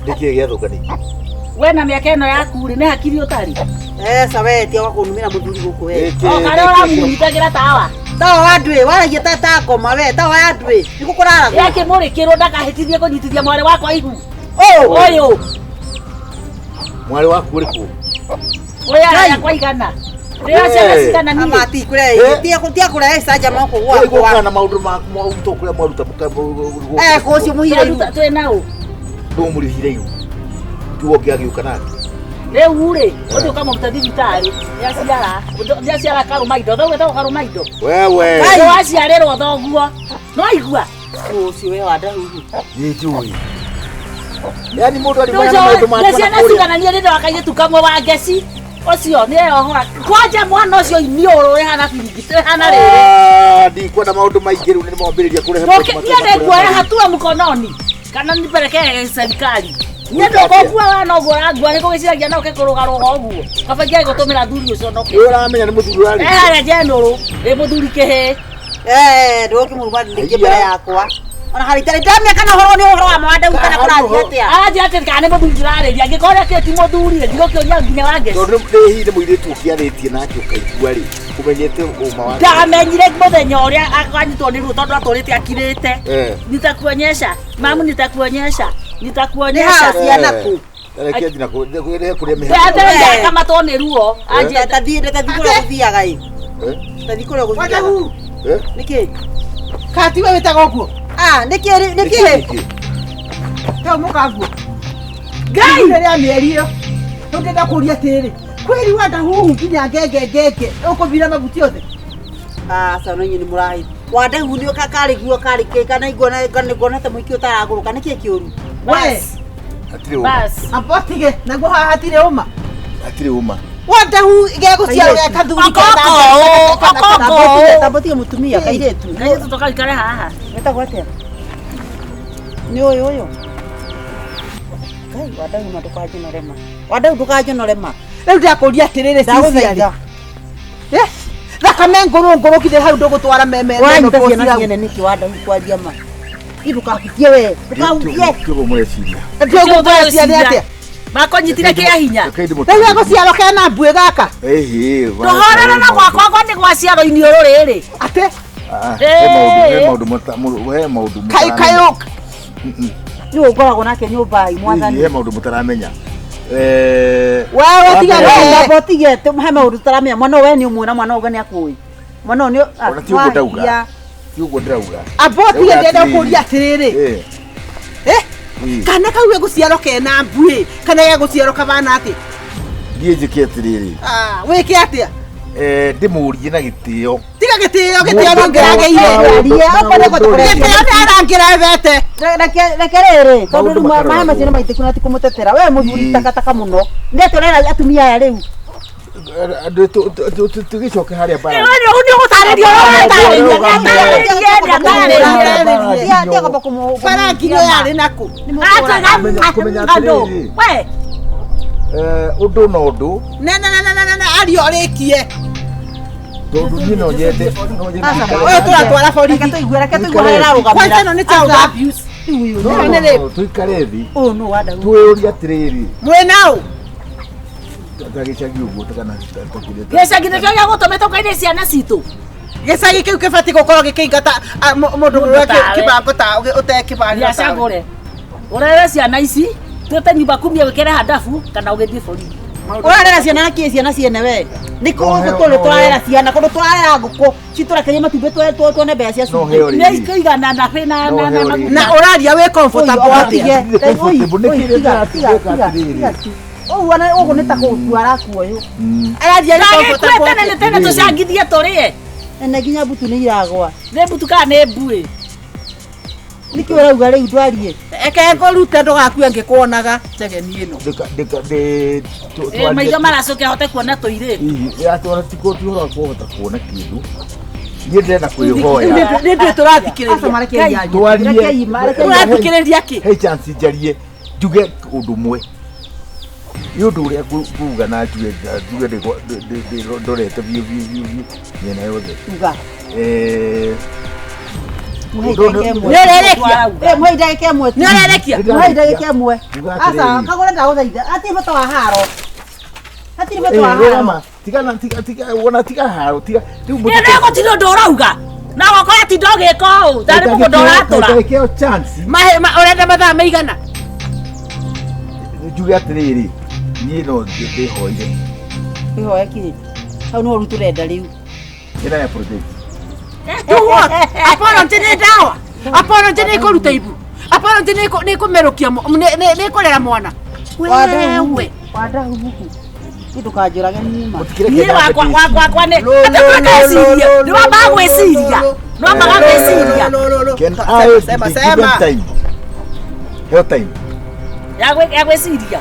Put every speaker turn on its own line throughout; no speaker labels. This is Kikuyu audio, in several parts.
Nĩkĩĩ gĩathũka ningĩ?
We na mĩaka ĩno yaku rĩ, nĩ hakiri ũtarĩ.
Eca we tia wa kũnumĩra mũthuri gũkũ we.
Nĩkĩĩ-
O karĩa ũramũnyitagĩra tawa.
Tawa wa ndwĩ, waragia ta ta ngoma we, tawa ya ndwĩ. Nĩkũ kũraragwo?
Yakĩmũrĩkĩrwo ndakahĩtithie kũnyitithia mwarĩ wakwa ihu.
Ũũ.
Ũyũ.
Mwarĩ waku ũrĩkũ?
Ũyũ araya kwa igana. Rĩrĩa ciana cigana niĩ.
Ama ti kũrehe,
Eh.
ti ti kũrehe icanjama gũkũ
Ũĩ
gwakwa.
gũka na maũndũ maku maũndũ kũrĩa mwaruta
Eh, kũcio mũhire ihu.
Twĩruta- Twĩ na ũ.
Ndũmũrĩhire ihu. Tiwe ũngĩ agĩũka nake.
Rĩu rĩ, ũthiĩ ũkamũruta thibitarĩ. Nĩaciara. Nĩaciara karũma indo. Thoguo etagwo karũma indo.
Wewe.
Nĩ waciarĩrwo thoguo. No aigua.
Ũcio we wa ndahuhu.
Nĩ njũĩ. Yaani mũndũ arimana na maũndũ make
Nĩ ciana
na kũrĩa.
cigana niĩ ndĩ wa kairĩtu kamwe wa ngeci. Ũcio nĩ eyohora. Kwanja mwana ũcio iniũrũ ĩhana biringiti ĩhana rĩrĩ.
Ah, ndikwenda maũndũ maingĩ rĩu nĩ mwambĩrĩria kũrehe maũndũ
Niĩ
matarĩ
nĩnguoya
marĩa.
hatua mkononi kana nipelekee serikali. Niĩ
Gwĩka atĩa?
ndũkũngua wana ũguo ũrangua nĩ kũgĩciragia no ũke kũrũgarũga ũguo. Kaba ingĩage gũtũmĩra thuri ũconoke.
Nĩ ũramenya nĩ mũthuri ũrarĩ.
Eh harĩa njenũrũ ĩ mũthuri kĩhĩ.
Eh, ndũkĩmũruma ningĩ mbere yakwa. Ona harĩ itarĩ ndamenya kana ũhoro nĩ ũhoro wa ma wa kana kũrathiĩ atĩa.
Aranjĩra atĩ kana nĩ mũthuri ndĩrarĩria angĩkorwo ũrĩa kĩĩ ti mũthuri rĩ ndigũkĩũria nginya wa ngeci.
Tondũ nĩ hihi nĩ mũirĩtu ũkĩarĩtie nake ũkaigua rĩ ũmenyete ũma wake.
Ndamenyire mũthenya ũrĩa akanyitwo nĩ ruo tondũ atũrĩte akirĩte.
Eh.
Nitakuonyesha mamu, nitakuonyesha,
Nĩ
nitakuonyesha.
hao ciana kũ?
Reke nginya kũrĩa mĩhaka.
Ndethere akamatwo nĩ ruo anjia
Tathiĩ tathiĩ kũrĩa gũthiaga ĩ.
Eh?
Tathiĩ kũrĩa gũthiaga.
Wadahu.
Eh?
Nĩkĩ?
Katiwe wĩtaga ũguo.
Ah, nĩkĩ nĩkĩ?
Nĩkĩ?
Tau mũkaguo.
Ngai!
Ihinda rĩa mĩeri ĩyo. Rĩu ndĩrenda kũũria atĩrĩrĩ, kwĩri wadahuhu nginya ngenge ngenge ũkũbira mabuti othe?
Ah, sana inyuĩ nĩ mũrahĩ. Wandahu nĩ karĩ guo karĩ kĩ kana nguona kana nguona ta mũhiki ũtaragũrũka nĩkĩ kĩũru?
We,
Hatirĩ ũma.
Bas.
amba ũtige, naguo haha hatirĩ ũma.
Hatirĩ ũma.
Wandahu gegũciarwo ge kathuri
Okoko, okoko.
Tambotige mũtumia kairĩtu.
Kairĩtu tũkaikare haha.
Wĩtagwo atĩa? Nĩ ũyũ ũyũ. Ngai wandahu ma ndũkanjonore ma. Wandahu ndũkanjonore ma.
Rĩu ndĩrakũũria atĩrĩrĩ
Ndagũthaitha.
Cecilia. Eh, thakame ngũrũ ngũrũ kinya hau ndũgũtwara meme
Wanyita ciana ciene nĩkĩ wandahu kwaria ma. Ĩ ndũkahutie we. Ndũkahutie.
Kĩũguo mũreciria.
Ndũgũtwara ciana atĩa?
Makũnyitire kĩa hinya.
Reke ndĩmũ-
Rĩu egũciarwo kena mbuĩ gaka.
Ĩhĩ,
Tũhorere na gwakwa kwa nĩ gwaciarwo iniũrũ rĩrĩ.
Atĩ
Ah, he maũndũ he maũndũ mata- he maũndũ
kaĩ
mũtaramenya.
kaĩ
Nĩ ũngoragwo nake nyũmba ĩ mwathani.
Hihi, he maũndũ mũtaramenya. Eh,
Wewe
wa
tiga
mbere-
we.
Wamba ũtige he maũndũ tũtaramenya mwana ũyũ we nĩ ũmwe na mwana ũyũ nĩ akũĩ. Mwana ũyũ nĩ
Ona ti ũguo ndauga. Ti ũguo ndĩrauga.
Amba ũtige
Ndauga
ndĩrenda
atĩrĩrĩ.
kũũria atĩrĩrĩ.
Eh,
Eh,
ĩ,
kana kau gegũciarwo kena mbuĩ kana gegũciarwo kabana atĩa?
Niĩ njĩke atĩrĩrĩ.
Ah, wĩke atĩa?
Eh, ndĩmũrie na gĩtĩo.
Tiga gĩtĩo gĩtĩo no ngĩragĩire. Gĩtĩo nĩ arangĩrebete.
Reke rĩrĩ tondũ
Maũndũ
rĩu maĩ
makaroragwo.
macio nĩ maitĩku na ti kũmũtetera we mũthuri
Ĩ.
takataka mũno nĩ atĩ ũrera atumia aya rĩu
Tũgĩcoke harĩa bara.
Rĩu nĩ ũgũtarĩria ũrĩa ũratarĩria. Nĩatarĩria.
Tiga kũmũ
Bara nginyo yarĩ nakũ?
Kũmenya
Andũ.
atĩrĩrĩ.
We.
Eh, ũndũ na ũndũ
Ne ne ne ne ne ne ario ũrĩkie.
tondũ niĩ no nyende no nyende
Ũyũ tũratwara borithi.
Reke tũigue reke tũigue
Tũikare.
harĩa ararũgamĩra.
Kwanza ĩno nĩ child abuse.
Rĩu ũyũ
No,
Nĩ
no,
rĩ.
no, tũikare thĩ
ũyũ nũ wandahu
twĩyũrie atĩrĩrĩ
Mwĩ naũ?
ta gĩcagi ũguo ta kana ta kĩrĩa ta-
Gĩcagi nĩkĩo gĩagũtũmĩte ũkaire ciana citũ.
Gĩcagi kĩu kĩbatiĩ gũkorwo gĩkĩingata ah, mũndũ
Mũndũ
ũrĩa
tawe.
kĩbango ta ũte kĩbandĩ.
Nĩacagũre. Ũrere ciana ici twĩte nyumba kumi wĩkĩre handabu kana ũgĩthiĩ borithi.
Ũrarera ciana na kĩ ciana ciene we nĩ
No
kũndũ
heo-
tũrĩ
no
tũrarera
heo.
ciana kũndũ tũrarera ngũkũ citũrekerie matumbĩ tuone mbeca cia
No
cumbĩ
heo
Nĩ
rĩrĩ.
ikũigana na bĩ na
No
na na
heo
maguta.
rĩrĩ.
Na ũraria wĩ comfortable atĩa?
Ndirĩ comfortable, nĩ kĩrĩa ndĩratuĩka atĩrĩrĩ.
Ũguo ũguo nĩ ta gũkua arakuo ũyũ
Araria wĩ
Ndagĩkue
comfortable
tene
atĩa?
nĩ tene tũcangithie tũrĩe.
na nginya mbutu nĩ iragwa
Nĩ mbutu kana nĩ mbuĩ.
Nĩkĩ ũrauga rĩu ndwarie?
Eke ngũrute ndũgakue ngĩkuonaga njegeni ĩno.
Ndĩka- ndĩ-
Eh, maitho maracoke ahote kuona tũirĩtu.
Hihi, atwara ti kũ- ti ũhoro wa kũhota kuona kĩndũ niĩ ndĩrenda kwĩhoya
Nĩ ndũĩ tũrathikĩrĩria.
twarie
Tũrathikĩrĩria kĩ?
he chance njarie njuge ũndũ ũmwe nĩ ũndũ ũrĩa nguga na njuge njuge ndorete biũ biũ biũ biũ mĩena yothe.
Uga.
Eh,
Nĩũrerekia?
Mũhe ndagĩka ĩmwe tu.
Nĩũrerekia?
Mũhe ndagĩka ĩmwe.
Uga
Aca,
atĩrĩrĩ.
kagũre ndagũthaitha. Hatirĩ bata wa haro. Hatirĩ bata wa
Eh,
haro.
rũgama. Tigana tiga tiga wona tiga haro tiga rĩu
Nĩ nĩ gũtirĩ ũndũ ũrauga. Na wakora tinda ũgĩka ũũ, tarĩ mũgũnda ũratũra.
Ndagĩkeo chance.
Mahe ũrenda mathaa maigana?
Njuge atĩrĩrĩ, niĩ no ndĩhoire.
Wĩhoe kĩ? Hau nĩho rĩu tũrenda rĩu.
Ĩna ya project.
To what? Apology nĩ ndawa. Apology nĩ kũruta ibu. Apology nĩ kũmerũkia nĩ kũrera mwana. Wewe.
Wandahuhu. Niĩ ndũkanjũrage niĩ ma.
Mũtikĩreke
Niĩ wakwa
nyambe
wakwa wakwa nĩ
Lo,
atĩ
lo,
ndũkecirie.
lo, lo,
Nĩ wambaga
lo,
gwĩciria.
lo,
Nĩ wambaga gwĩciria.
Can I
Sema,
be
sema.
given time? Heo time.
Ya gwĩciria.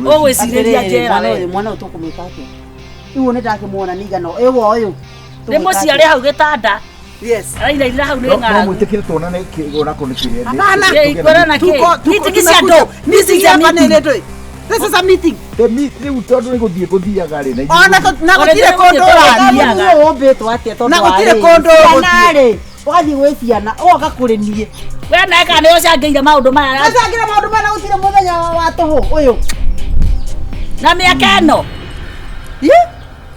Ũgwĩcirĩria
Atĩrĩrĩ,
njera
mwana
we.
ũyũ mwana ũyũ tũkũmwĩka atĩa? Rĩu nĩ ndakĩmuona nĩ igana ĩwe ũyũ.
Nĩ mũciare hau gĩtanda.
Yes.
Arairairĩra hau nĩ
No
ng'aragu.
mwĩtĩkĩre tuonane onako nĩ kĩrĩa.
Hapana.
Ĩ, kuonana kĩ? Meeting cia andũ. Meeting cia
Hapa nĩ
meeting.
ndũĩ. This is a meeting.
Rĩu tondũ nĩ gũthiĩ gũthiaga rĩ na
Ona na gũtirĩ kũndũ ũrathiĩ.
Ũmbĩtwo atĩa tondũ
Na gũtirĩ
warĩ?
kũndũ ũgũthiĩ.
Ciana-rĩ, ũgathiĩ gwĩ ciana ũgoka kũrĩ niĩ.
We nawe kana nĩ ũcangĩire maũndũ maya
Ngacangĩra maũndũ maya na gũtirĩ mũthenya wa tũhũ ũyũ.
na mĩaka ĩno.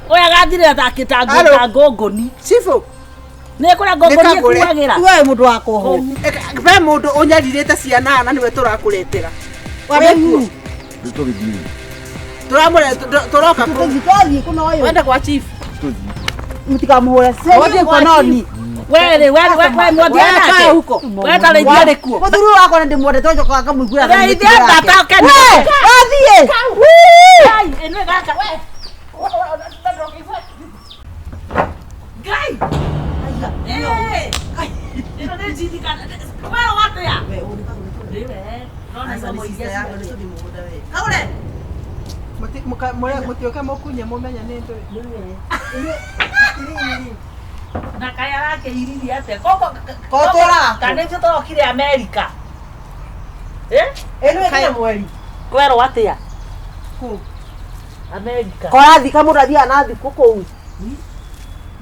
Ũyũ agathirĩra ta
Hello.
ta ngũngũni.
Chifu.
Nĩ kũrĩa ngũngũni
Nĩkagũre.
ĩkuagĩra.
We mũndũ wa kũhũ.
Ve mũndũ ũnyarirĩte ciana na nĩwe tũrakũretera.
Wandahuhu.
Rĩu tũgĩthiĩ.
Tũramũre tũroka kũ.
Tũthiĩ twathiĩ kũna ũyũ.
Wenda kwa chief.
Tũthiĩ.
Mũtikamũhũre. Cenjie kuona ni.
We rĩ, we we we mwathiĩ
We
nake.
kaa huko.
We ta rĩithia.
Warĩ kuo.
Mũthuri ũyũ wakwa nĩ ndĩmwendete njokaga ngamũiguĩra tha nĩ
Rĩithia
mĩtugo yake.
mbata ũkene.
We, wathiĩ.
Ngai, ĩno gaka we. Ngai. Eh. Ĩno nĩ njini kana we watĩa? Nĩ we. Nona icomo iria ciothe.
Kagũre. Mũtioke mũkunye mũmenye nĩ ndũĩ.
Na kaĩ arakĩiririe atĩa? Koguo
Ko tũraga
kana ithuĩ tũrokire Amerika. Eh?
Ĩno ĩkinya mweri.
Kwerwo atĩa?
Kũ?
Amerika.
Korathi kamũndũ athiaga na thikũ kũu.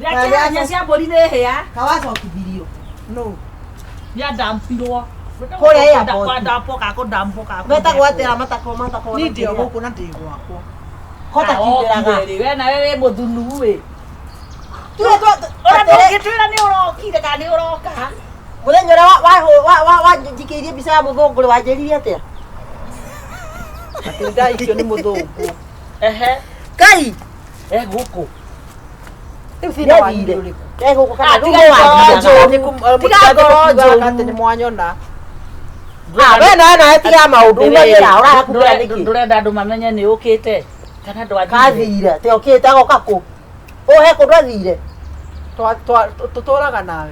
Nĩakĩhanya cia mbũri nĩ hĩa.
Kawacokithirio.
No.
Nĩandampirwo.
Kũrĩa airport.
Kwandampwo ka kũndampwo ka
Metagwo atĩa matako matako.
Niĩ ndĩ o gũkũ na ndĩ gwakwa.
Kota kindĩraga.
We nawe wĩ mũthunu ĩ.
Tuge
Ũrĩa ndũngĩtwĩra nĩ ũrokire kana nĩ ũroka.
Mũthenya ũrĩa wanjikĩirie mbica ya mũthũngũ rĩ wanjĩrire atĩa?
Atĩ ndaikio nĩ mũthũngũ.
Ehe.
Kai.
Eh gũkũ.
Rĩu thĩna wanyu
Nĩathire.
nĩ ũrĩkũ?
Eh gũkũ kana
Ah,
rĩu
tiga
nĩ
ngoro
wathiaga.
njũru. Tiga ngoro njũru.
Atĩ nĩ mwanyona.
Ah, we nawe nawe tiga maũndũ umagĩra ũrahakũkĩra nĩkĩ?
Ndũrenda andũ mamenye nĩ ũkĩte kana ndwathire.
Kathire, te okĩte agoka kũ? Ũhe kũndũ athire.
Tũtũraga nawe.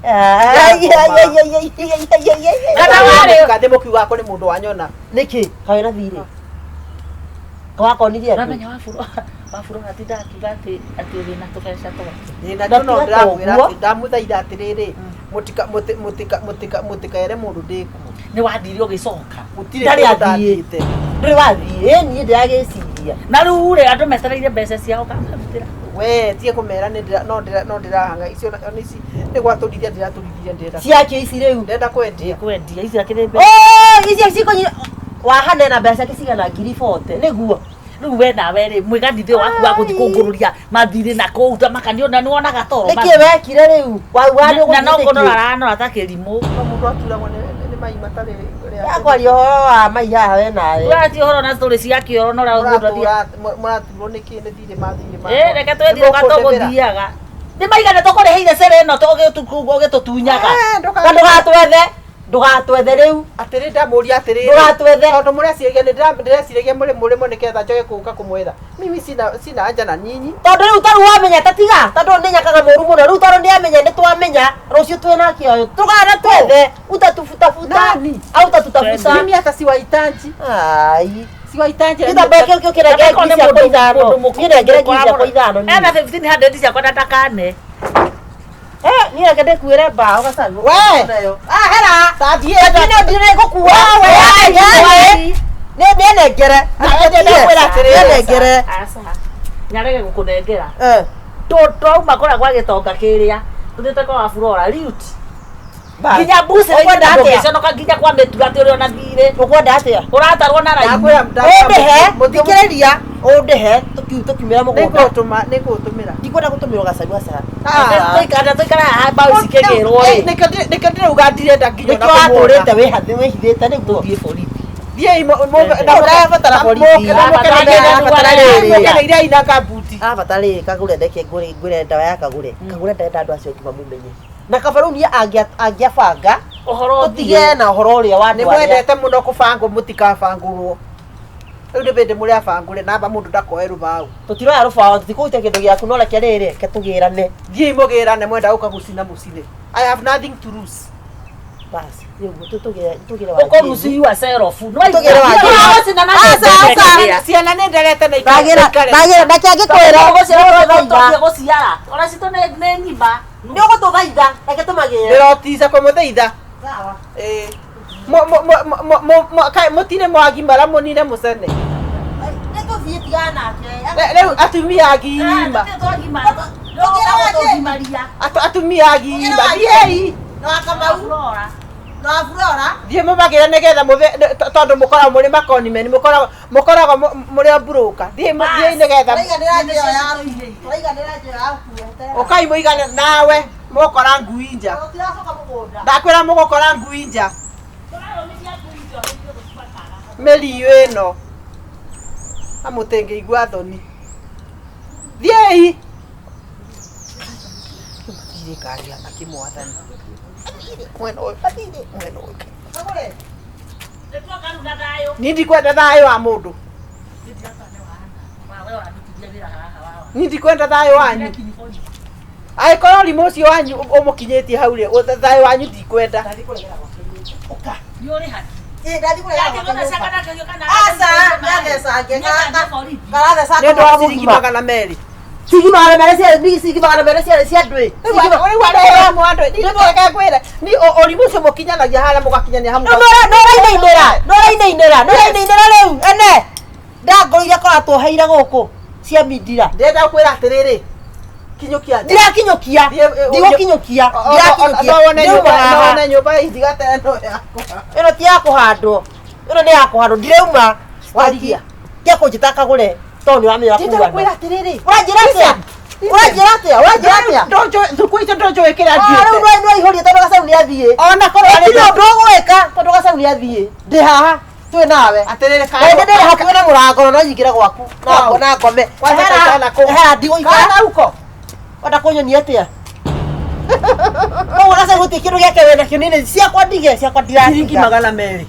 Ai, ai, ai, ai, ai, ai, ai, ai, ai.
Kana warĩ
Kathĩ mũkiuga kũrĩ mũndũ wanyona.
Nĩkĩ? Kaĩ na thirĩ? Kawakonire andũ?
Ũramenya waburo atinda akiuga atĩ atĩ wĩna tũbeca twake.
Ĩ, na no
Na tiga
ndĩramwĩra
toguo.
atĩ ndamũthaitha atĩrĩrĩ mũtika mũti- mũtika mũtika mũtikaere mũndũ ndĩkuo.
Nĩ wathire ũgĩcoka.
Gũtirĩ
Ndarĩ
kũndũ
athiĩ.
ndathiĩte.
Ndũrĩ wathiĩ, ĩ niĩ ndĩragĩciria.
Na rĩu rĩ andũ metereire mbeca ciao kamarutĩra.
We tie kũmera nĩ ndĩra no ndĩra no ndĩrahanga icio na ici nĩ gwatũrithia ndĩratũrithirie ndĩrenda.
Ciake ici rĩu.
Ndĩrenda kwendia.
Kwendia ici akĩrĩ mbeca.
Oh, icio cikũnyi wahane na mbeca cigana ngiri 40 nĩguo.
Rĩu we nawe rĩ mwĩganithio waku wa gũthiĩ kũngũrũria mathirĩ na kũu ta makanio na nĩwonaga toro.
Nĩkĩ wekire rĩu? Wauga nĩ
Na no
ũgũthiĩ
kũnora
nĩkĩ?
aranora ta kĩrimũ.
No mũndũ aturagwo nĩ mai matarĩ rĩa.
Yakwaria ũhoro wa mai haha we nawe.
Ũrathi ũhoro na story cia kĩoro na ũrĩa mũndũ athiaga.
Mũraturwo nĩ kĩ nĩ thirĩ mathirĩ makwa.
Ĩ reke twĩthire kwa tũgũthiaga. Nĩ maigana tũkũrĩhĩire cere ĩno ũgĩtũtunyaga.
Eh,
Na ndũgatwethe, ndũgatwethe rĩu.
Atĩrĩ ndamũria atĩrĩrĩ.
Ndũgatwethe.
Tondũ mũreciragia nĩ ndĩreciragia mũrĩ mũrĩmo nĩgetha njoke kũũka kũmwetha. Mimi sina haja na nyinyi.
Tondũ rĩu tarĩu wamenya ta tiga tondũ nĩ nyakaga mũru mũno rĩu tondũ nĩ amenya nĩ twamenya rũciũ twĩna kĩoyo tũgana twethe utatufutafuta
Nani?
au utatutafuta
Mimi hata siwahitaji.
ai
Siwahitaji.
gĩtambaya kĩu kĩu kĩrengere ngiri ciakwa ithano niĩ nengere ngiri ciakwa ithano niĩ.
Ena 1500 ciakwa na ndakane.
Eh, niĩ reke ndĩkuĩre mbaũ gacaũ
We!
Ah, hera
Tathiĩ
Lakini ndirĩ ngũkua we nĩ nengere
Ndakwĩra atĩrĩrĩ.
nĩ nengere
Aca. Nyarege gũkũnengera.
Eh.
Twauma kũrĩa gwa gĩtonga kĩrĩa tũthiĩte kwa Waburora Riut. Nginya mbucĩrĩ
Ũkwenda atĩa?
ndũngĩconoka nginya kwa mĩtura atĩ ũrĩ ona thirĩ.
Ũkwenda atĩa?
Ũratarwo na raini.
Ndakwĩra
Ũndĩhe, thikĩrĩria, ũndĩhe tũkiumĩra mũgũnda.
Nĩngũtũma nĩngũtũmĩra.
Ndikwenda gũtũmĩrwo gacaũ aca.
Tũikara tũikara haha mbaũ cikĩgĩrwo rĩ.
Nĩkĩo ndĩrauga ndirenda nginya
Nĩkĩo watũrĩte wĩhithĩte nĩguo.
Tũthiĩ borithi.
Thiĩi
Ũrabatara borithi. Ũrabatara rĩrĩ.
mũkeneire ina kambuti.
Arabatara rĩrĩ kagũre ndeke ngũre ngũre ndawa ya kagũre. Kagũre ndarenda andũ acio angĩ mamumenye. Na kaba rĩu niĩ angĩabanga
Ũhoro
tũtige na ũhoro ũrĩa wa
Nĩ
andũ arĩa.
mwendete mũno kũbangwo mũtikabangũrwo. Rĩu nĩ bĩndĩ mũrĩ abangũre namba mũndũ ndakoe rũbaũ.
Tũtiroya rũbaũ tũtikũruta kĩndũ gĩaku no reke rĩrĩ reke tũgĩrane.
Thiĩi mũgĩrane mwenda gũka gũcina mũcine. I have nothing to lose.
Basi nĩguo tũgĩre tũgĩre
Ũkũruci yourself. No
Tũgĩre wa
Ũgũcina na
Aca, aca.
Ciana nĩ nderete na
Ndagĩra
ikare.
ndagĩra ndake angĩkwĩra
Tũthiĩ gũciara. Ona citũ nĩ ng'ima.
nĩ ũgũtũthaitha reke tũmagĩre.
Ndĩrotica kũmũthaitha.
Sawa.
Ĩĩ. Mũtirĩ mwagimara mũnine mũcene.
Nĩ tũthiĩ tigana nake.
Rĩu atumia agima. Atumia agima. Thiĩi.
Na wa Kamau na wa Flora.
Thiĩ mũmagĩre nĩgetha mũthe tondũ mũkoragwo mũrĩ makonimeni mũkoragwo mũkoragwo mũrĩ a mburũka. Thiĩi thiĩi nĩgetha
Tũraiganĩra njĩra ya tũraiganĩra njĩra ya gũkuĩte.
ũkai mũigane nawe mũgũkora ngui nja.
Tũtiracoka mũgũnda.
Ndakwĩra mũgũkora ngui nja. Mĩriũ ĩno. Na mũtingĩigua thoni. Thiĩi. Matirĩ karia na kĩmwathani. Mwena ũyũ, matirĩ mwena ũyũ.
Kagũre.
Niĩ ndikwenda thayũ wa mũndũ. Niĩ ndikwenda thayũ wanyu. Angĩkorwo ũrimũ ũcio wanyu ũmũkinyĩtie hau rĩ, thayũ wanyu ndikwenda.
Ĩ ndathiĩ kũregera gwake nyũmba. Aca, nĩathecange karatheca
Nĩ ũndũ wa ciringi magana merĩ.
Ciringi magana merĩ cia ciringi magana merĩ cia cia andũ ĩ.
Rĩu arĩa mwandũ, niĩ reke ngwĩre, niĩ ũrimũ ũcio mũkinyanagia harĩa mũgakinyania hamwe.
No ũrainainĩra, no ũrainainĩra, no ũrainainĩra rĩu ene. Ndangũrire kora tuoheire gũkũ cia mindira.
Ndĩrenda gũkwĩra atĩrĩrĩ, kinyũkia nja.
Ndirakinyũkia, ndigũkinyũkia, ndirakinyũkia.
No wone
Ndirauma
nyũmba, no
haha.
wone nyũmba itigate ĩno yakwa.
Ĩno ti ya kũhandwo, ĩno nĩ ya kũhandwo, ndirauma.
Warigia.
Tiga kũnjĩta kagũre tondũ nĩ ũramenya
Ndĩrenda
kuga.
gũkwĩra atĩrĩrĩ,
Ũranjĩra atĩa? Ũranjĩra atĩa? Ũranjĩra atĩa?
Ndũnjũĩ, thukũ icio ndũnjũĩ kĩrĩa
Ah, rĩu
nduĩte.
nĩ waihũria tondũ gacaũ nĩ athiĩ.
Ona korwo arĩ
Gũtirĩ ũndũ ũgwĩka tondũ gacaũ nĩ athiĩ. Ndĩ haha twĩ nawe.
Atĩrĩrĩ,
Na ndĩ ndĩrĩ hakuhĩ na mũrango no nyingĩre gwaku na na ngome.
Kwanza
Ehera,
kaitana kũu.
ehera ndigũikara.
Kana uko.
Wenda kũnyonia atĩa? Koguo gacaũ gũtirĩ kĩndũ gĩake wĩ nakĩo niĩ nĩ ciakwa ndige ciakwa
Ciringi
ndiratiga.
magana merĩ.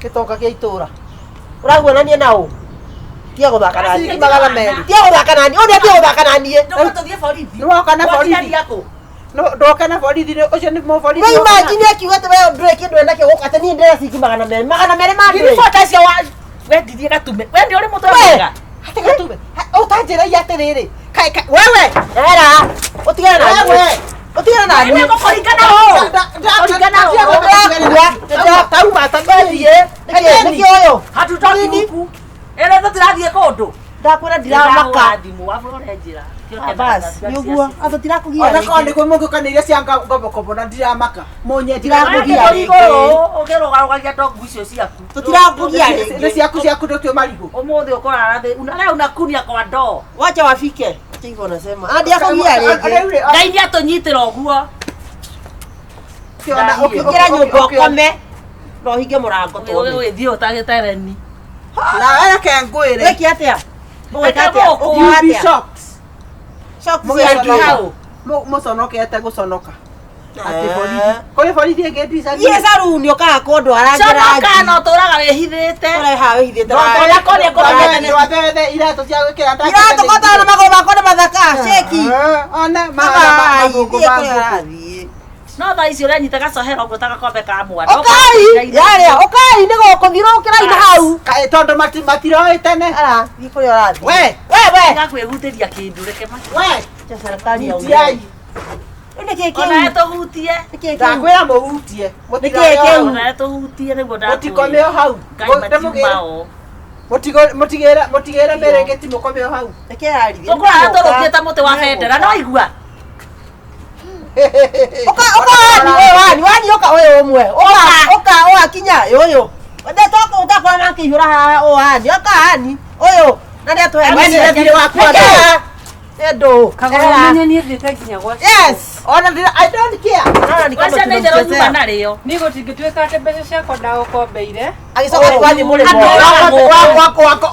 Gĩtonga gĩa itũra.
Ũraguonania na ũ? Tiga gũthaka na
Ciringi
niĩ.
magana merĩ.
Tiga gũthaka na niĩ. Ũyũ nĩ gũthaka na niĩ.
Nĩ woka na borithi. Ndoka na borithi ũcio nĩ mũborithi.
No imagine akiuga atĩ we ndũrĩ kĩndũ enakĩo gũkũ atĩ niĩ ndĩrenda ciringi magana merĩ. Magana merĩ ma ndũĩ.
Ngiri cio wendirie gatume. Wendi ũrĩ mũtwe
We.
mwega.
Atĩ gatume. Ũtanjĩragia atĩrĩrĩ. Kai kai wewe.
Ehera. Ũtigane na niĩ.
Wewe.
Ũtigane na niĩ.
Kũringana ũũ. Kũringana ũũ.
Tauma
Wathiĩ. Nĩkĩ nĩkĩ ũyũ?
Hatutoki huku. Ĩno tũtirathiĩ kũndũ.
Ndakwĩra ndiramaka.
Thimũ wabũrore njĩra.
Bas, nĩũguo. Atũ tirakũgia
Ona korwo
rĩngĩ.
nĩguo mũngĩũkanĩire cia ngobokobo na ndiramaka. Mũnyendirie
Ndirakũgia
mũgiria.
rĩngĩ.
Ũkĩrũgarũgagia ndongu icio ciaku.
Tũtirakũgia
Nĩ
rĩngĩ.
ciaku ciaku ndũtio marigũ.
Ũmũthĩ ũkũrara thĩ. Rĩu unakunia kwa ndoo.
Wacha wafike. Acha hivyo nasema. Ah, ndirakũgia rĩngĩ.
Ngai nĩ atũnyitĩra ũguo.
Ingĩra nyũmba ũkome. Na ũhinge mũrango tuone.
Ũgĩthiĩ ũtagĩte reni.
Na reke ngwĩre.
Wĩke atĩa? Ũgwĩka
Reke
atĩa?
gũkũ.
Ũkiuga
You be
atĩa?
shocked.
Shocked
Mũgĩconoka.
cia
Hau.
Mũconokete gũconoka. Atĩ
Eh.
borithi. Kũrĩ borithi ĩngĩ ndicagia.
Thiĩ caruni ũkaga kũndwara
Conoka no tũraga wĩhithĩte.
Ũreha wĩhithĩte.
Ndwathe- kũrĩa kũrĩa
Ndwathe iratũ cia gwĩkĩra
Iratũ kotana na magũrũ makwa nĩ mathaka. Sheki.
One
Bye.
mathũngũ
Thiĩ kũrĩa
mathũngũ.
ũrathiĩ.
No thaa ici ũranyita gacohero ũguo ta gakombe ka mwana.
Ũkai. Yarĩa. Ũkai nĩ gũkũ thiũrũrũkĩra ina hau.
Kaĩ tondũ matiroĩ tene.
Ara, thiĩ kũrĩa ũrathiĩ.
We.
We we.
Gakwĩhutĩria kĩndũ reke ma.
We.
Acha serikali ya
Hutiai.
Rĩu nĩkĩĩ kĩu?
Onawe tũhutie.
Nĩkĩĩ kĩu?
Ndakwĩra mũhutie.
Nĩkĩĩ kĩu?
Onawe tũhutie nĩguo ndakwĩra.
Mũtikome o hau.
Ngai matiuma o.
Mũtigĩre mũtigĩre mĩrĩngĩti mũkome o hau.
Nĩkĩĩ yarithia?
Tũkũrara tũrũkĩte mũtĩ wa bendera no igua.
Oka oka wani we wani wani oka we umwe. Oka oka oka kinya yoyo. Ndetoka utakora na kihura haha o wani oka hani uyu na nĩ
We nĩ thirĩ waku andũ.
Endo.
Kagoro menye niĩ thiĩte nginya gwa
Yes. Ona ndira I don't care.
Naona ni kama
Wacha nĩ njerũ nyuma
tunamchezea.
narĩo.
Niĩ gũtingĩtuĩka atĩ mbeca ciakwa ndagũkombeire.
Agĩcoka rĩu athiĩ mũrĩmo.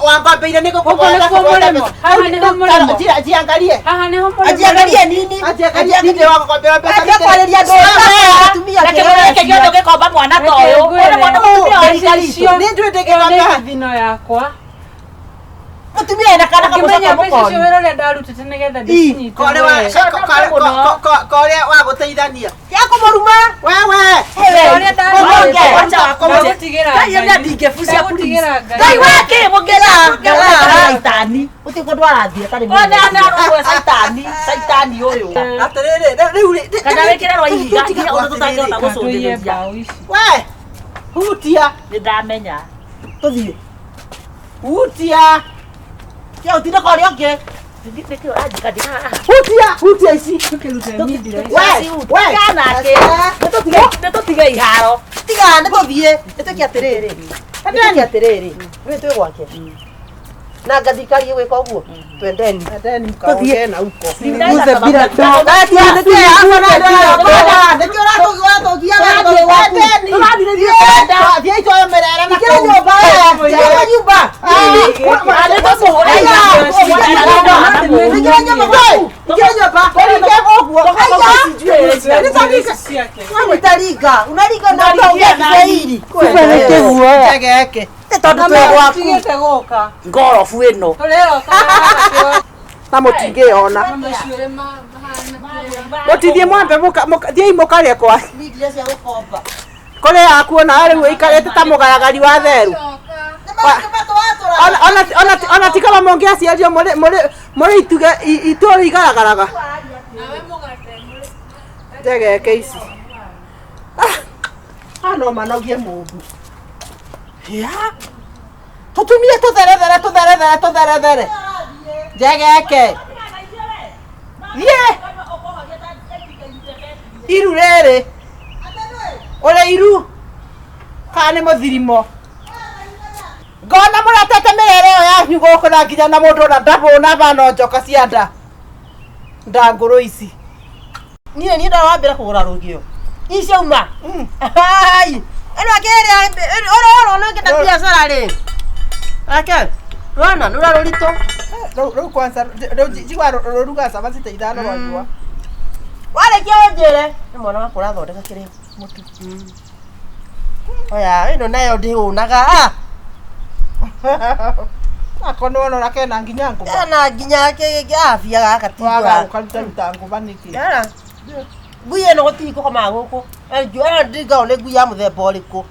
Wakwambeire nĩ
Gũkũ nĩkuo mũrĩmo. Haha nĩho mũrĩmo.
Jiangalie.
Haha nĩho mũrĩmo.
Ajiangalie nini?
Ajiangalie wakwambia mbeca.
Aje kwarĩria andũ atumia
Reke gĩkĩ gĩothe ũgĩkomba mwana ta ũyũ. Ũyũ mwana mũtumia wa
Mbeca icio
Nĩ njũĩ
ĩyo nĩ
ndĩngĩkomba.
thithino yakwa.
Mũtumia ena kana
Ngĩmenya
kamũcoka
mbeca icio
mũkoni.
wĩra ũrĩa ndarutĩte nĩgetha ndĩcinyite
Kore wa
we.
kore wa gũteithania.
Ya kũmũruma.
Wewe.
Wĩra ũrĩa ndarutĩte.
Wacha wakoma.
Ndagũtigĩra
Ngai
Ngai.
nĩ ndingĩbucia
Ndagũtigĩra Ngai.
Ngai wake mũngĩra caitani.
Gũtirĩ kũndũ arathiĩ atarĩ
One ane arũgwe caitani, caitani ũyũ.
Atĩrĩrĩ, rĩu rĩ.
Kana wĩkĩre rwa ihiga nginya ũndũ tũtangĩhota
Tũiye
gũcũthĩrĩria.
mbaũ ici.
We. Hutia.
Nĩ ndamenya.
Tũthiĩ.
Hutia.
Kia ũtinde kwa ũrĩa ũngĩ.
Nĩkĩ ũranjika ndĩ haha?
Hutia. Hutia ici.
Tũkĩrute mindira ici.
We. We.
Kanake. Nĩ tũtige iharo.
Tiga nĩ tũthiĩ. Nĩ twĩke atĩrĩrĩ. Nĩ twĩke atĩrĩrĩ. Nĩ twĩ gwake. Na ngathikari ĩgwĩka ũguo. Twendeni.
Endeni mkaongee na huko.
Guze bila
Ciake.
Njegeke.
Tigĩte gũka.
Ngorobu ĩno.
Tũreroka haha
Na mũtingĩona.
macuĩrĩ mahana kĩrĩa.
Mũtithiĩ mwambe thiĩi mũkarĩe kwa kũrĩa akuona rĩu ĩikarĩte ta mũgaragari wa theru. Ona ti kaba mũngĩaciario mũrĩ ituge itũũra igaragaraga.
Nawe mũgate mũrĩ.
Njegeke ici. Ah, no manogie mũndũ. Ya. Tũtumie tũtherethere tũtherethere tũtherethere. Njegeke. Thiĩ. Iru rĩrĩ. Ũrĩ iru. Kana nĩ mũthirimo. Ngona mũretete mĩrĩre ĩyo yanyu gũkũ na nginya na mũndũ ona ndabũna bana njoka cia nda. Ndangũrũ ici.
Niĩ niĩ ndawambĩra kũgũra rũgĩo. Icio uma. Ai. Ĩno akĩrĩa ĩno ũrona ngĩta biacara rĩ. Ake. Rwana nĩ rũritũ.
Rĩu kwanza rĩu njigua rũruga cabaci ta ithano rwanyua.
Warĩkia ũnjĩre. Nĩ mwana wakwa ũrathondeka kĩrĩa mũtu. Oya, ĩno nayo ndĩhũnaga. Ah,
Ako nĩ wona ũrĩa kena nginya ngũba.
Kena nginya kĩ afia gaka
Waga
tigwa.
gũkaruta ngũba nĩkĩ?
Yara. Ngui ĩno gũtirĩ gũkomaga gũkũ. Ĩno ndingao nĩ ngui ya mũthemba ũrĩkũ.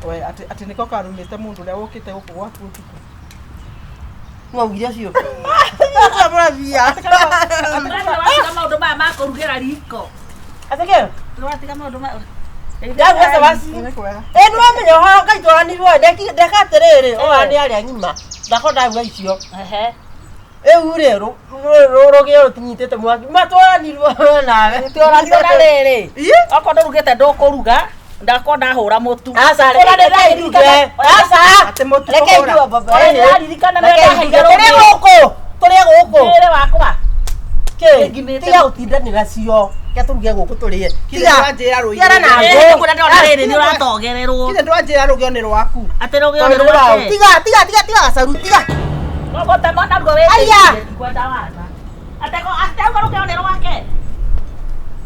We atĩ nĩko karumĩte mũndũ ũrĩa wũkĩte gũkũ gwaku ũtukũ.
Nĩwaugire ũcio. Mũrabia.
Watiga maũndũ maya ma kũrugĩra riko.
Atĩkĩ?
Watiga maũndũ maya.
Ndaruga cabaci.
Nĩ kwega.
Ĩ nĩwamenya ũhoro Ngai twaranirwo ndeka atĩrĩrĩ ũyũ nĩ arĩa ng'ima ndakorwo ndaruga icio
Ehe.
rĩu rĩ rũgĩo rũtinyitĩte mwaki matwaranirwo nawe
Twaranirwo na rĩrĩ. Okorwo ndũrugĩte ndũkũruga, ndakorwo ndahũra mũtu.
Aca
Ũrĩa
reke nduge aca
Atĩ mũtu
reke
kũhũra.
nduge baba
Ũrĩa ndĩraririkana nĩ
Reke
ndaheire
nduge. Tũrĩe
rũgĩo.
gũkũ tũrĩe gũkũ
Mwĩrĩ wakwa.
kĩ
Ngimĩte
tiga gũtindanĩra cio ke tũruge gũkũ tũrĩe
Kinya ndwanjĩra rũgĩo.
tigana na
Ĩĩ,
ngũ.
nĩkuona ndĩrona rĩrĩ nĩ ũratogererwo.
Kinya ndwanjĩra rũgĩo nĩ rwaku.
Atĩ rũgĩo nĩ rwake.
Tiga tiga tiga tiga gacaru tiga
Ũgũte mwana ruo wĩtĩkire,
Aya.
ndikwenda wana. Atĩ auga rũgĩo nĩ rwake.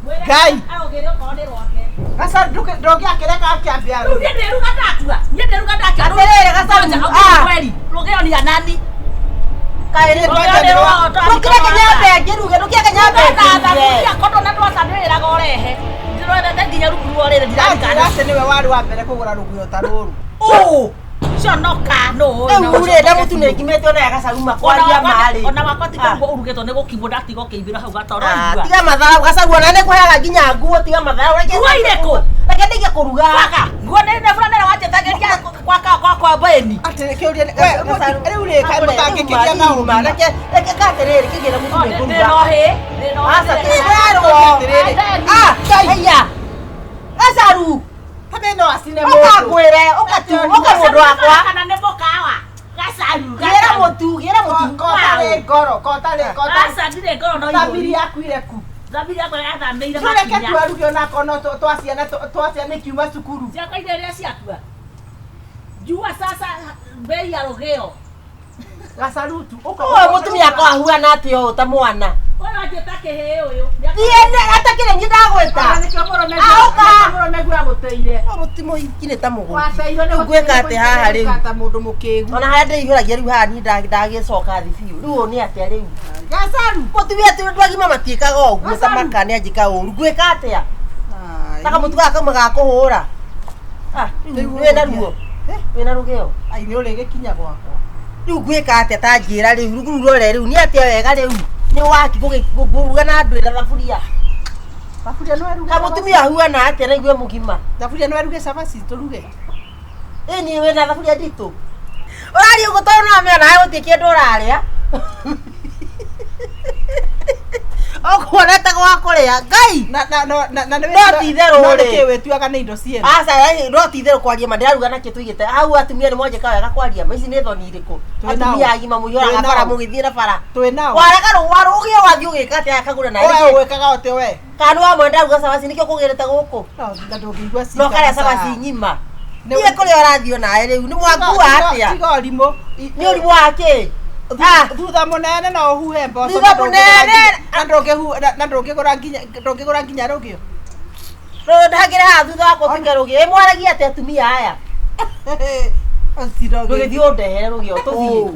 Mwĩre
Ngai.
Arũgĩre okorwo nĩ rwake.
Gacaru ndũngĩakĩreka akĩambia
Rĩu niĩ ndĩruga ndakua. Niĩ ndĩruga ndakua.
Atĩrĩrĩ, gacaru, ah.
Kweri. Rũgĩo nĩ anani.
Kaĩ
Rũgĩo nĩ rwao,
ndũkire kinyambe ngĩruge ndũkire kinyambe ngĩruge
Kondo na ndwacanĩrĩraga ũrehe. Ndĩrorete nginya rungu rwa rĩrĩ
Anjĩra
ndirarikana.
atĩ nĩwe warĩ wa mbere kũgũra rũgĩo ta rũrũ.
Ũ. Conoka nũ.
rĩu rĩ na mũtu nĩ ngimĩte ona ya gacaru makwaria marĩ
Ona wakwa ti kũrugwo ũrugĩtwo nĩ gũkimwo ndatiga ũkĩimbĩra hau gatoro
Ah,
igua.
tiga matharau gacaru ona nĩ kũheaga nginya nguo tiga matharau reke
Nguo irĩkũ?
reke ndige kũruga
Baka. Nguo nĩ nĩ burana wanjĩtagĩria kwa kwa beni.
Atĩ kĩũria we rĩu rĩ kaĩ mũtangĩkĩgĩa na ũma.
Reke reke katĩrĩrĩ kĩgĩre mũtumia
Ndĩ
ngũruga.
no hĩ. Ndĩ no
Aca
hĩ.
ti itherũ. Ah, haiya. Gacaru.
Habe no acine
Ũka
mũndũ.
ngwĩre, ũka tu, ũka mũndũ wakwa.
Kana nĩ mũkawa. Gacaru.
Gĩra mũtu, gĩra mũtu.
Kotarĩ ngoro, kotarĩ kotarĩ.
Aca ndirĩ ngoro no
Thamiri
ihũri.
yaku ireku.
Thamiri yakwa yathamĩire
Tũreke
makinya.
twaruge onakorwo no twaciana twaciana ikiuma cukuru.
Ciakwa iria ciakua. Jua sasa bei ya rũgĩo.
Gacarutu.
Ũyũ mũtumia akwa ahuana atĩa ũũ ta mwana.
Ũyũ anjĩta kĩhĩ ũyũ.
Thiĩ atakĩrĩ niĩ ndagwĩta.
Nĩkĩo mũrũme
Aũka.
mũrũme agũteire.
Ũyũ mũtimũhiki nĩ ta mũgũrũ.
Wateirwo nĩ
Rĩu ngwĩka atĩ haha rĩu.
Ta mũndũ mũkĩgu.
Ona harĩa ndĩihũragia rĩu haha niĩ ndagĩcoka thĩ biũ. Rĩu ũũ nĩ atĩa rĩu?
Gacaru.
Mũtumia ti andũ agima matiĩkaga ũguo ta
Gacaru.
maka nĩ anjĩka ũru. Ngwĩka atĩa? Ta kamũtu gaka kauma ga kũhũra. Ah, rĩu wĩna ruo. Wĩna rũgĩo.
Ai nĩ ũrĩgĩkinya gwakwa.
Rĩu ngwĩka atĩa ta njĩra rĩu rĩu rore rĩu nĩ atĩa wega rĩu nĩ waki kũruga na andũ ĩna thaburia.
Thaburia no eruge.
Kamũtumia ahuana atĩa na igue mũgima.
Thaburia no eruge cabaci tũruge.
Ĩ niĩ wĩna thaburia nditũ. Ũraria ũguo tondũ nĩwamenya nawe gũtirĩ kĩndũ ũrarĩa. Ũkuona ta gwa kũrĩa. Ngai!
Na na na na na
No ti itherũ
No
rĩ.
nĩkĩ wĩtuaga nĩ indo ciene.
Aca no ti itherũ kwaria ma ndĩraruga nakĩ tũigĩte hau atumia nĩ mwanjĩka wega kwaria ma ici nĩ thoni irĩkũ
Twĩ nao.
atumia agima mũihũraga
Twĩ
bara
nao.
mũgĩthiĩ na bara
Twĩ nao.
waraga rũgĩo wathiĩ ũgĩka atĩa akagũra na
We
nĩkĩ
ũgwĩkaga ũtĩ we.
kana nĩ wamwe ndaruga cabaci nĩkĩo kũgĩrĩte gũkũ
No na ndũngĩigua
no karĩa cabaci ng'ima
Nĩ-
niĩ kũrĩa ũrathiĩ onawe rĩu nĩ mwakua atĩa
Tiga ũrimũ.
nĩ ũrimũ wa kĩ Ah.
Thutha mũnene no ũhuhe mboco.
Thutha mũnene.
Na ndũngĩgũra nginya rũgĩo.
Ndagĩre haha thutha wakwa ũtuĩke rũgĩo ĩ mwaragia atĩa atumia aya ndũgĩthiĩ ũndehere rũgĩo tũthiĩ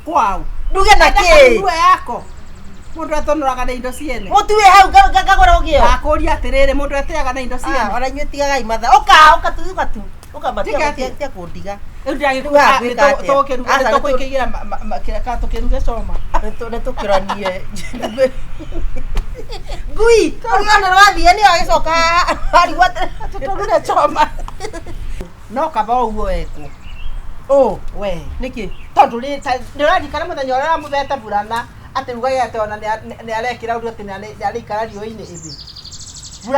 Kwao.
nduge na kĩ
Nduge yako. Mũndũ atonoraga na indo ciene.
mũtu wĩ hau ngagũra rũgĩo
Ndakũria atĩrĩrĩ mũndũ eteaga na indo
Ah,
ciene.
ona inyuĩ tigagai matha ũka ũka tu ũka tu ũka
Tiga
matia
atĩa?
tia kũndiga
Rĩu
Rĩu haha gwĩka atĩa? Aca, nĩ
tũgũkĩgira tũkĩruge coma.
nĩ tũkĩranie ngui rũgĩo nĩ rwathiĩ nĩ agĩcoka arigwo
Tũruge coma. No kaba ũguo wekwo.
ũ
We.
nĩkĩ
Tondũ rĩ ndĩraririkana mũthenya ũrĩa ũramũthete burana atĩ rugage atĩ ona nĩ arekĩra ũndũ atĩ nĩ arĩikara riũa-inĩ ĩthĩ.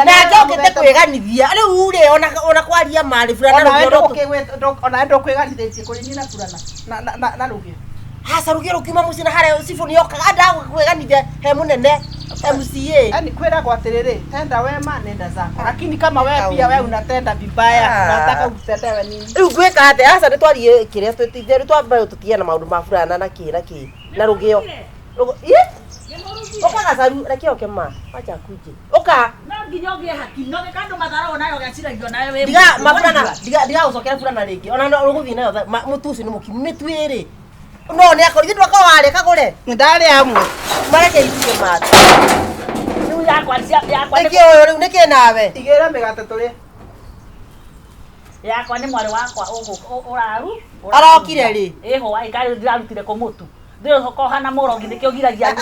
nake okĩte kwĩganithia rĩu rĩ ona kwaria marĩ burana
Onawe
rũgĩo
onawe ndũkwĩganithĩtie kũrĩ niĩ na burana na rũgĩo.
haca rũgĩo rũkiuma mũciĩ na harĩa cibũ nĩ okaga andaga kwĩganithia he mũnene MCA
Yaani kwĩragwo atĩrĩrĩ tenda wema nenda zako lakini kama wewe pia wewe unatenda vibaya
Ah.
unataka utendewe nini?
rĩu ngwĩka atĩa aca nĩ twarie kĩrĩa twĩtithe twambe tũtige na maũndũ ma burana na kĩ na kĩ na rũgĩo Ĩ? Ũka gacaru reke oke ma wacha kuje ũka
No nginya ũgĩe haki. No gĩka andũ matharagwo nayo gaciragio nawe wĩ
ndiga
mũndũ.
maburana ndiga ndiga gũcokera burana rĩngĩ ona no ũgũthiĩ nayo mũtu ũcio nĩ mũkimu mĩtu ĩrĩ no nĩ akorwo ithuĩ ndwakorwo warĩa kagũre
Ndarĩa amwe.
mareke ithuĩ mata
Rĩu yakwa yakwa nĩ
nĩkĩ ũyũ rĩu nĩkĩ nawe
Igĩra mĩgate tũrĩe.
yakwa nĩ mwarĩ wakwa ũraru.
Arokire rĩ?
Ĩho ĩkarĩ ndĩrarutire kũ mũtu. Ndĩrokohana mũrogi nĩkĩo giragia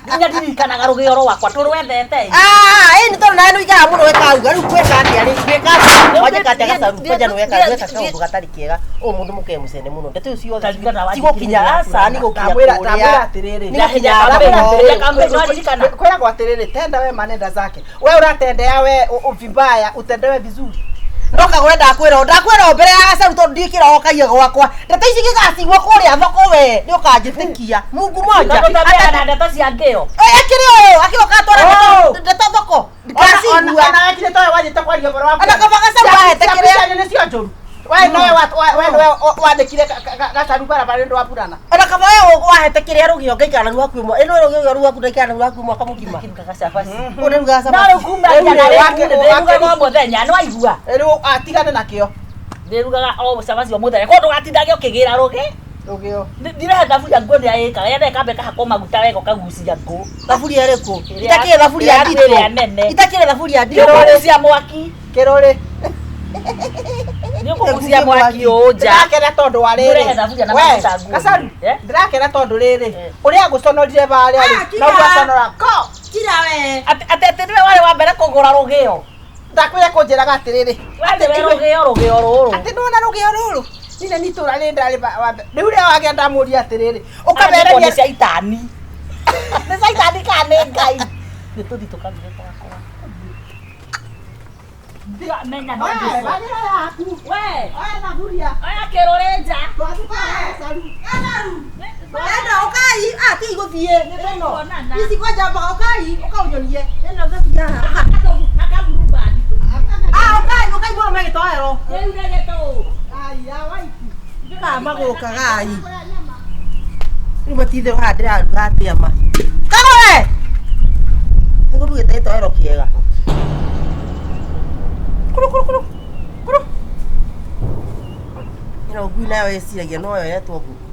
nginya ndirikanaga rũgĩo rwakwa tũrwendete.
Ah, ĩ nĩ tondũ nawe nĩ ũikaraga mũno wĩkauga rĩu ngwĩka atĩa rĩu ngwĩka atĩa wanjĩka atĩa gacaru kwanja nĩ weka weka kaũndũ gatarĩ kega ũyũ mũndũ mũke mũcene mũno ndeto icio ciothe
Taririkana wanjĩkire
cigũkinya aca nĩ gũkinya
Ndamwĩra
kũrĩa
ndamwĩra atĩrĩrĩ.
Nĩ gũkinya
Ndamwĩra
thoko.
atĩrĩrĩ. Kwĩragwo atĩrĩrĩ tenda wema nenda zake. We ũratendea we vibaya utendewe vizuri.
No kagũre ndakwĩra ndakwĩra mbere ya gacaru tondũ ndiĩkĩrokagia gwakwa ndeto ici gĩgacigwo kũrĩa thoko we nĩ ũkanjĩtĩkia mungu moja
Tondũ twambeaga na ndeto cia ngĩo.
Akĩrĩ ũyũ akĩoka atwara ndeto thoko ndikacigua
Ona wekire towe wanjĩte kwaria ũhoro wa
Ona kaba gacaru wahete kĩrĩa
Ciaku nĩcio njũru. We nowe we nowe wandĩkire gacaru barabara nĩ ũndũ wa burana.
ona kaba we wahete kĩrĩa rũgĩo ngaikara naruo hakuhĩ ĩno rũgĩo rwaku ndaikara naruo hakuhĩ mwaka mũgima ũrĩrugaga
No
cabaci
rĩu kuma
Rĩu
nginya
rĩ,
rĩu ndĩrugaga o mũthenya nĩ waigua.
Rĩu atigane nakĩo.
Ndĩrugaga o cabaci o mũthenya. Koguo ndũgatindage ũkĩgĩra rũgĩ.
Rũgĩo.
Ndirehe thaburia nguo nĩ ĩkaga yenda ĩkambe ĩkahakwo maguta wega ũkagucia ngũ.
thaburia ĩrĩkũ
Ĩrĩa-
itakĩrĩ thaburia
ĩrĩa
nditũ
ĩrĩa nene.
itakĩrĩ thaburia nditũ
Nĩ ũkũgucia mwaki.
Kĩrũrĩ.
Nĩ ũkũgucia mwaki ũũ nja.
Ndĩrakena tondũ wa rĩrĩ.
Ndũrehe thaburia na
We,
maguta nguo.
Gacaru,
Eh?
ndĩrakena tondũ rĩrĩ ũrĩa ngũconorire barĩa rĩ
Ah, kira.
no gwaconora ko
kira we
Atĩ atĩ atĩ nĩwe warĩ wa mbere kũgũra rũgĩo.
Ndakwĩra kũnjĩraga atĩrĩrĩ.
We nĩwe rũgĩo rũgĩo rũrũ.
Atĩ nĩwona rũgĩo rũrũ. Nina nĩ itũra rĩrĩ ndarĩ rĩu rĩa wagĩa ndamũria atĩrĩrĩ.
Ũkamereria
Ũkamereria
nĩ caitani. Nĩ caitani kana nĩ Ngai? Nĩ tũthiĩ tũkaruge gwakwa. Tiga menya no
Oya,
ndĩcũ.
bagĩra yaku.
We,
Oya thaburia.
oya kĩrũrĩ nja.
Twathiĩ kũoya gacaru.
Enda ukai, ah ti guthie nĩ ĩno.
Kuonana.
Ici kwanja mboga ukai, ukaunyonie. Ĩno thaburia haha.
Akaburubandi.
Ah ukai, ukai mũno megĩtoero.
Rĩu rĩgĩtũ.
Aya, waiti.
Kaa magũkaga ai. Rĩu matithe haha ndĩraruga atĩa ma. Kagũre! Nĩngũrugĩte gĩtoero kĩega. Kuru kuru kuru. Kuru. Ĩno ngui nayo ĩciragia no yoetwo ngũkũ.